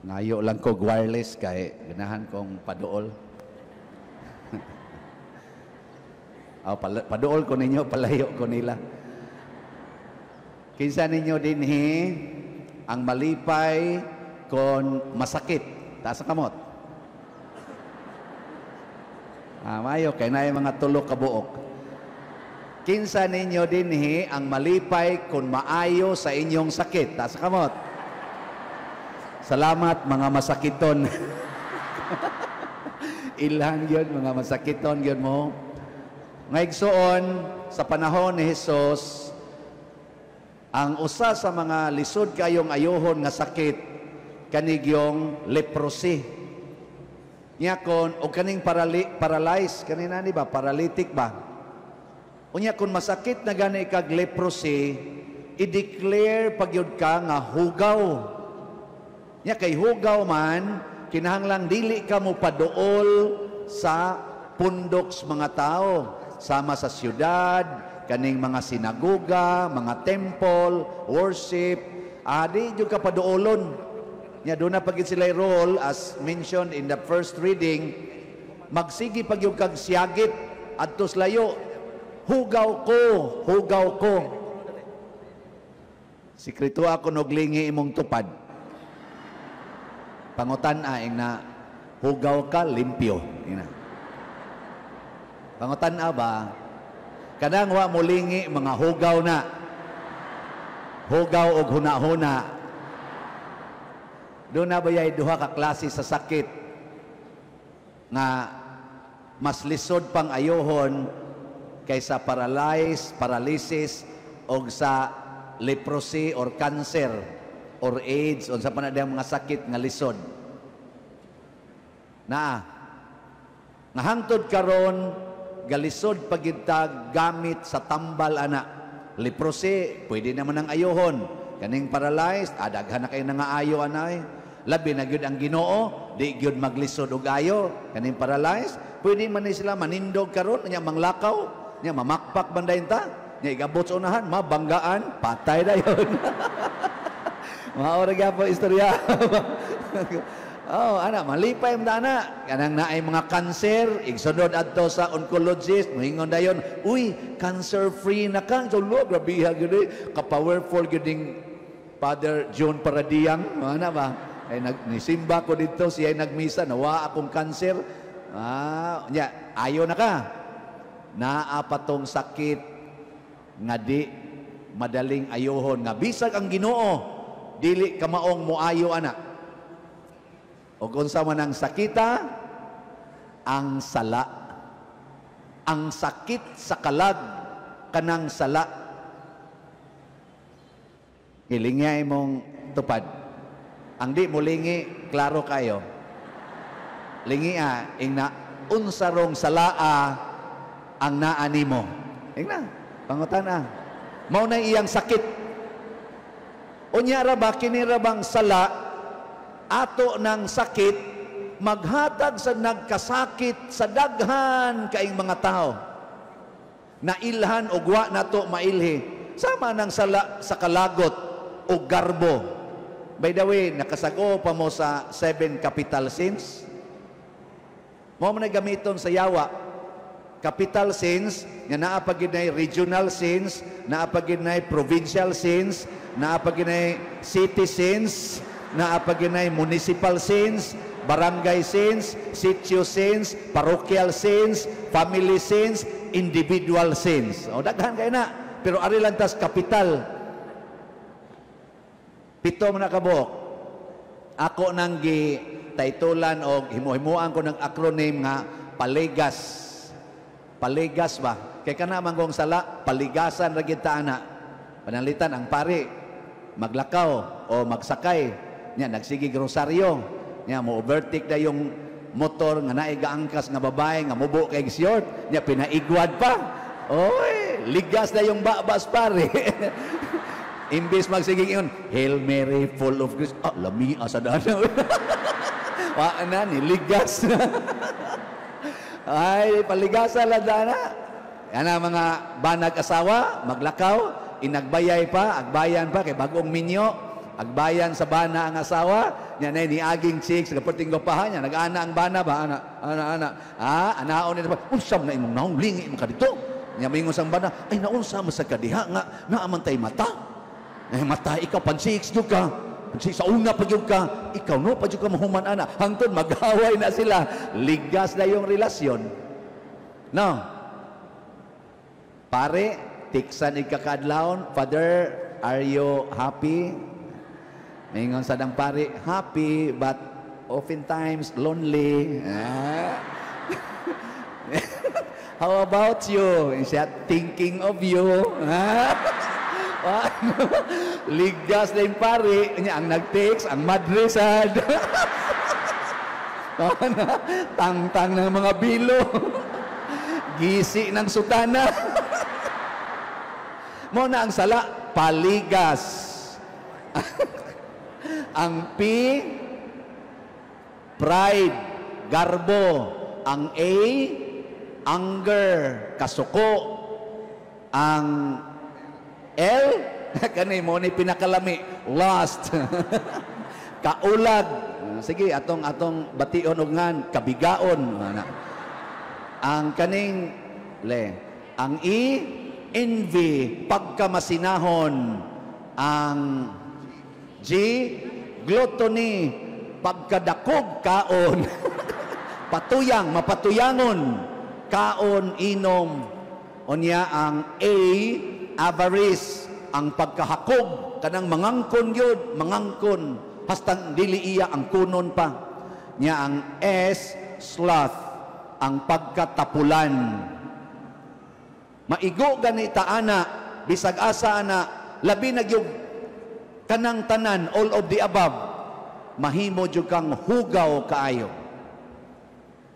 Ngayo lang ko wireless kay ganahan kong paduol. Oh, paduol ko ninyo, palayo ko nila. Kinsa ninyo dinhi ang malipay kon masakit? Taas ang kamot. Ah, mayo kay naay mga tulo ka buok. Kinsa ninyo dinhi ang malipay kon maayo sa inyong sakit? Taas ang kamot. Salamat mga masakiton. Ilhan gyud mga masakiton gyud mo. Ngaigsoon sa panahon ni Hesus, ang usa sa mga lisod kayong ayuhon nga sakit kanigyong leprosy. Nya kon og kaning paralyzed kanina ni ba, paralytic ba? Unya kon masakit na gani kag leprosy, i-declare pagyud ka nga hugaw. Nya kay hugaw man, kinahanglang dili ka mo paduol sa pundok sa mga tao, sama sa syudad, kaning mga sinagoga, mga temple, worship, adi jud ka paduolon. Nya doon na pagid sila role as mentioned in the first reading, magsigi pag yung kag siyagit adtos layo, hugaw ko, hugaw ko. Sikreto ako noglingi imong tupad. Pangutan a ing na hugaw ka limpyo. Ing na. Pangutan a ba? Kanang wa molingi mga hugaw na. Hugaw og huna-huna. Doon na ba yay duha ka klase sa sakit nga mas lisod pang ayohon kaysa paralyze, paralysis og sa leprosy or cancer or AIDS unsa pa na diyang mga sakit nga lisod. Naa nga hangtod karon galisod pagid ta gamit sa tambal ana. Leprosy pwede naman ang ayohon. Kaning paralyzed, daghan na kayo nangaayo anay. Labi na gyud ang Ginoo, di gyud maglisod og ayo. Kaning paralyzed, pwede man ni sila manindog karon, nya manglakaw, nya mamakpak bandayon ta, nya igabot sa unahan, mabanggaan, patay dayon. Mao ra gyapon istorya. Oh, ana malipay man ana. Kanang naay mga cancer, igsunod adto sa oncologist, moingon dayon, uy, cancer free na ka. So, lo, grabiha gyud eh. Ka-powerful gyud ning Father John Paradiang, ana ba? Ay nisimba ko dito, siya ay nagmisa, nawa akong cancer. Ah, nya, ayo na ka. Naa pa tong sakit nga di madaling ayohon nga bisag ang Ginoo dili kamaong moayo ana. O kung sa man ang sakita, ang sala. Ang sakit sa kalag kanang sala. Hilingya imong tupad. Ang di mo lingi, klaro kayo. Lingi a, ing na unsarong salaa ang naa nimo. Ing na, pangutan a. Mao na iyang sakit. Unya ra ba kini ra bang sala ato ng sakit maghatag sa nagkasakit sa daghan kaing mga tao. Nailhan og wa nato mailhi. Sama ng sala sa kalagot o garbo. By the way, nakasago pa mo sa 7 capital sins. Mao man gamiton sa yawa. Capital sins, nga naa pa gid nay regional sins, naa pa gid nay provincial sins, naa pa gid nay city sins, naa pa gid nay municipal sins, barangay sins, sitio sins, parochial sins, family sins, individual sins. O daghan kay na, pero ari lang tas capital. 7 man na kabuok. Ako nang gi taytulan og himo-himuan ko ng acronym nga Paligas. Paligas ba? Kay kana man kong sala, paligasan ra gid ta ana. Pananglitan ang pari maglakaw o magsakay nya nagsigig rosaryo nya mo overtake na yung motor nga naay gaangkas nga babae nga mubo kay short nya pinaigwad pa. Oy, ligas na yung babas pare. Imbis magsigig yun, Hail Mary full of grace. Ah, lami asa dana. Wa na ni ligas na. Ay, paligasa lang dana. Yan ang mga banag asawa, maglakaw, inagbayay pa, agbayan pa, kay bagong minyo, agbayan sa bana ang asawa, Nya na ni aging chicks perting gwapahan niya, nag-ana ang bana ba, ana ana ana. Ah, anaon ni, "Unsa man na imong naong, lingi man ka dito?" Nya moingon sang bana, "Ay, naunsa man sa kadiha nga naa man tay mata?" "Eh, mata ikaw, pan-six gyud ka. Sa una pa gyud ka, ikaw no pa gyud ka mahuman ana." Hangtod maghaway na sila, ligas na yung relasyon. No. Pare, tiksan igkakaadlawon, "Father, are you happy?" Mingon sa dang pare, "Happy, but oftentimes lonely." Ah. "How about you?" Siya, "Thinking of you." Ah. Ligas na yung pare. Nya, ang nag-text, ang madre sad. Tangtang ng mga bilo. Gisi ng sutana. Mo na ang sala, paligas. Ang P, pride, garbo. Ang A, anger, kasuko. Ang L, kani mo ni pinakalami, lust. Kaulag. Sige, atong atong bation og ngan, kabigaon. Ana. Ang kaning le, ang E, envy, pagkamasinahon. Ang G, gluttony, pagkadakog kaon. Patuyang, mapatuyangon. Kaon, inom. Unya ang A, avarice, ang pagkahakog, kanang mangangkon yun, mangangkon, hastang dili iya ang kunon pa. Nya ang S, sloth, ang pagkatapulan. Maigo gani ta ana, bisag asa ana, labi na gyud kanang tanan, all of the above, mahimo jud kang hugaw kaayo.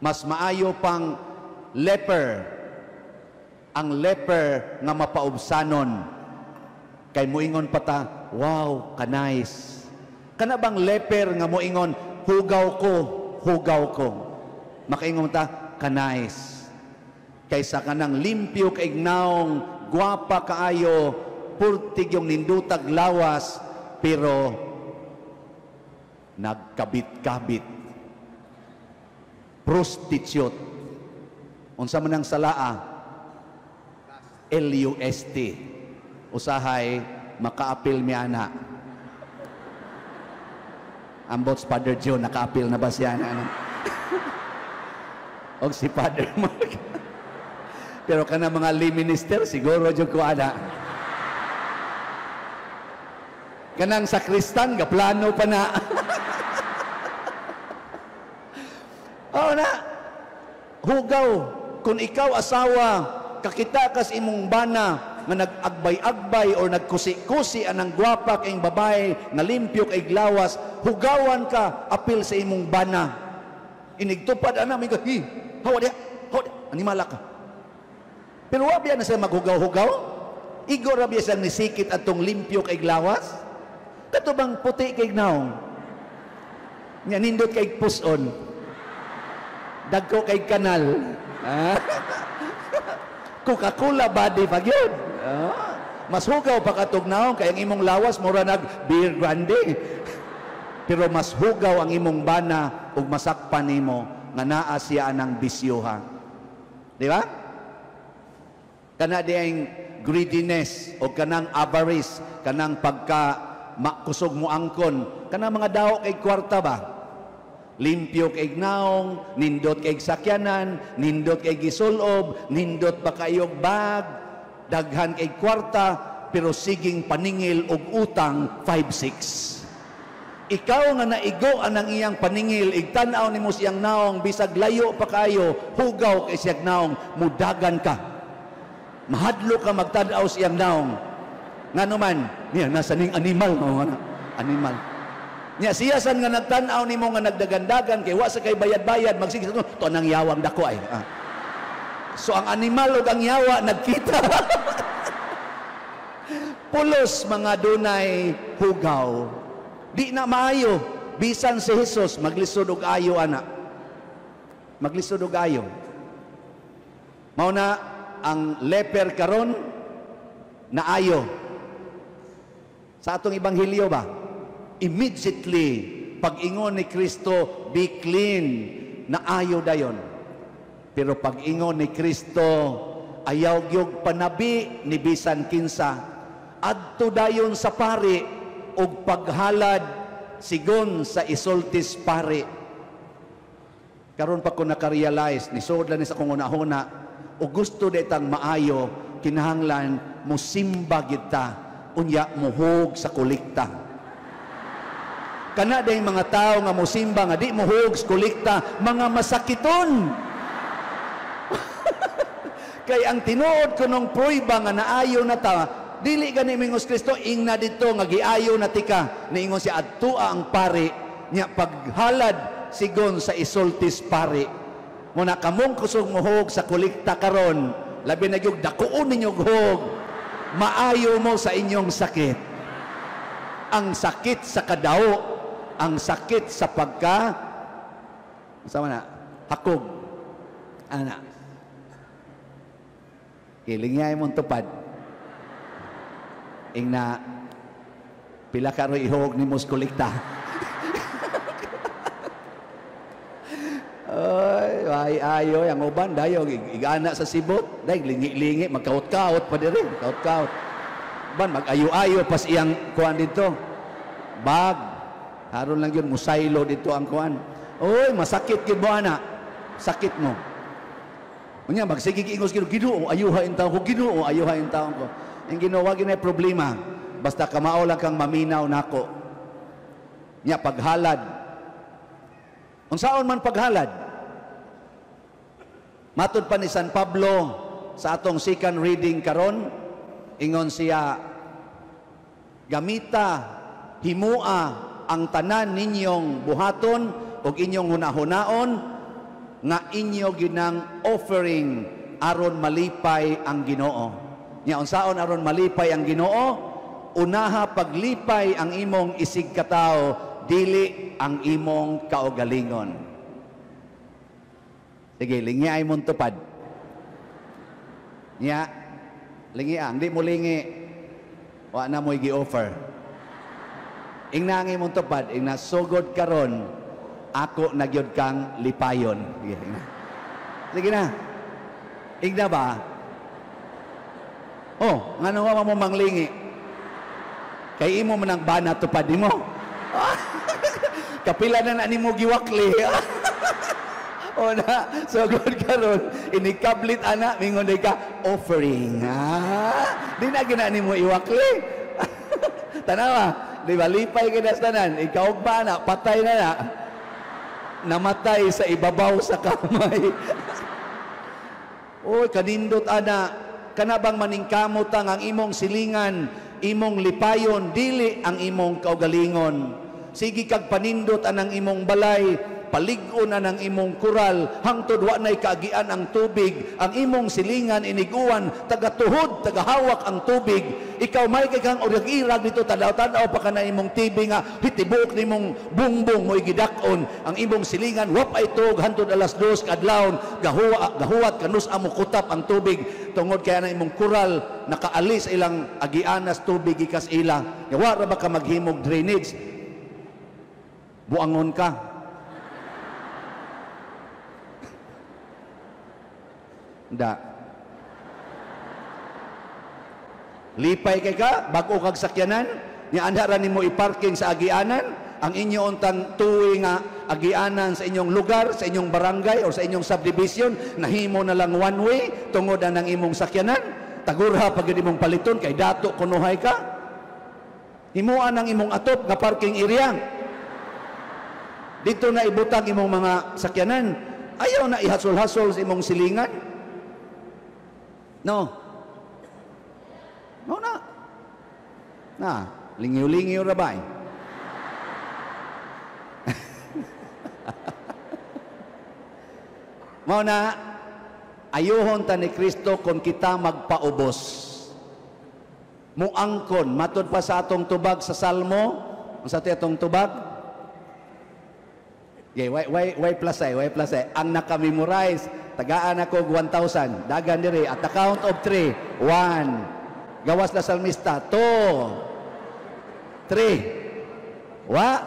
Mas maayo pang leper, ang leper nga mapaubsanon. Kay muingon pa ta, "Wow, ka-nice." Kana bang leper nga moingon, "Hugaw ko, hugaw ko." Makaingon ta, "Ka-nice." Kaysa kanang limpyo kay naong, gwapa kaayo, purtig yung nindutag lawas, pero nagkabit-kabit. Prostitute. Unsa man ang salaa? LUST. Usahay, makaapil mi ana. Ambot Father Joe, nakaapil na ba siya? Ano? O si Father Mark. Pero kana mga lay minister, siguro jud ko ana. Kanang sakristan, gaplano pa na. Oo na. Hugaw. Kung ikaw asawa, kakita kas imong bana nga nag-agbay-agbay or nagkusi-kusi anang gwapa kayong babae nga limpyo kay glawas, hugawan ka apil sa imong bana. Inigtupad ana may hi, hawa diha, hawa diha, animala ka. Pero wa biya na siya maghugaw-hugaw? Igo ra biya siyang nisikit atong limpyo kay glawas? Kato bang puti kay naong? Nya nindot kay puson. Dagko kay kanal. Ah. Coca-Cola body pa gyud. Ah. Mas hugaw pa katog naong kay ang imong lawas mura nag beer grande. Pero mas hugaw ang imong bana ug masakpan nimo nga naa siya anang bisyoha. Di ba? Kana diang greediness o kanang avarice, kanang pagka makusog mo angkon, kanang mga daw kay kwarta ba? Limpyo kay naong, nindot kay sakyanan, nindot kay gisulob, nindot pa kayog bag, daghan kay kwarta, pero siging paningil og utang 5-6. Ikaw nga naigo anang iyang paningil, igtan-aw nimo siyang naong, bisag layo pa kayo, hugaw kay siyang naong, mudagan ka. Mahadlo ka magtan-aw siyang naong. Ngano man, niya nasa ning animal, no, animal. Niya siya san nga nagtan-aw nimo nga nagdagandagan kay wa sa kay bayad-bayad, magsige sa to nang yawang dako ay. Ah. So ang animal ug ang yawa nagkita. Pulos mga dunay hugaw. Di na maayo bisan si Jesus maglisod og ayo ana. Maglisod og ayo. Mao na ang leper karon naayo. Sa atong ebanghelyo ba? Immediately Pag-ingon ni Kristo, "Be clean," naayo dayon. Pero pag-ingon ni Kristo, "Ayaw gyud panabi ni bisan kinsa. Adto dayon sa pari ug paghalad sigon sa isultis pari." Karon pa ko naka-realize, nisod lang ni sa akong hunahuna, o gusto ditang maayo, kinahanglan musimba kita, unya muhog sa kolekta. Kana day mga tao nga musimba nga di muhog sa kolekta, mga masakiton. Kay ang tinuod kunong prueba nga naayo na ta, dili gani mingos Kristo, ingna dito nga giayo na tika, niingon siya adtua ang pari, nya paghalad sigon sa isultis pari. Muna kamong kusog muhog sa kolekta karon, labi na gyud dakuon ninyo hog, maayo mo sa inyong sakit. Ang sakit sa kadao, ang sakit sa pagka sama na, hakog. Ana. Kilingay mong tupad. Ingna, pila ka ro ihog ni mos kolekta. Ay, ay, ayo, ang uban, dayo, igana sa sibot, day, lingi-lingi, magkaut-kaut pa diri, kaut-kaut. Ban, mag-ayo-ayo pas iyang kuan dito. Bag, haron lang yun, musaylo dito ang kuan. Oy, masakit gid mo, ana. Sakit mo. Unya, magsigig ingos Ginoo, Ginoo, ayuha in taon ko, Ginoo, ayuha in taon ko. Ang Ginoo, wag ginay problema. Basta kamao lang kang maminaw nako. Nya, paghalad. Unsaon man paghalad? Matud pa ni San Pablo sa atong second reading karon, ingon siya, gamita, himua ang tanan ninyong buhaton ug inyong hunahunaon nga inyo ginang offering aron malipay ang Ginoo. Nya unsaon aron malipay ang Ginoo? Unaha paglipay ang imong isig katawo, dili ang imong kaugalingon. Sige, lingi ay mong tupad. Nya, lingi ang, di mo lingi, wa na mo'y gi-offer. Ingna ang imong tupad, ingna sugod karon, ako na gyud kang lipayon. Sige, ingna. Sige na. Ingna ba? Oh, ngano wa mo manglingi? Kay imo man ang bana tupad nimo. Kapila na na nimo giwakli. O na, so good karon, inikablit ana, mingon day ka, offering. Ah, di na gina nimo iwakli. Tanawa, di ba, lipay ka na sa tanan, ikaw ba na, patay na na, namatay sa ibabaw sa kamay. Oy, kanindot ana, kana bang maningkamot ang imong silingan, imong lipayon, dili ang imong kaugalingon. Sige kag panindot anang imong balay, palig-on na ng imong kural, hangtod wa na'y kaagian ang tubig, ang imong silingan iniguan, tagatuhod, tagahawak ang tubig. Ikaw may kay kang urag-irag dito, tanaw-tanaw pa ka na imong TV nga, hitibok nimong bungbong mo'y gidak-on, ang imong silingan, wap ay tuog, hangtod alas 2 kadlawon, gahuwat, kanus amo kutap ang tubig, tungod kaya na imong kural, nakaalis ilang agianas tubig ikas ila. Yawa ra ba ka maghimog drainage? Buangon ka. Da. Lipay kay ka, bag-o kag sakyanan, nya anha ra nimo i-parking sa agianan, ang inyo untang tuwi nga agianan sa inyong lugar, sa inyong barangay or sa inyong subdivision, nahimo na lang one way tungod ang imong sakyanan. Tagurha pag imong paliton kay dato kunuhay ka. Himuan ang imong atop nga parking area. Dito na ibutang imong mga sakyanan. Ayaw na ihasol-hasol sa imong silingan. No. No na. Na, lingiw-lingiw ra ba? Mao na, ayuhon ta ni Kristo kung kita magpaubos. Muangkon, matud pa sa atong tubag sa Salmo. Unsa ti atong tubag? Okay, why plus ay, why plus ay. Ang nakamemorize, tagaan ako 1,000. Dagan diri at the count of 3. 1. Gawas na salmista. 2. 3. Wa.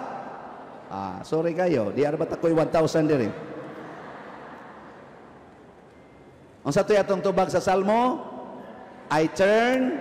Ah, sorry kayo, di ara ba takoy 1,000 diri. Unsa to'y atong tubag sa Salmo? "I turn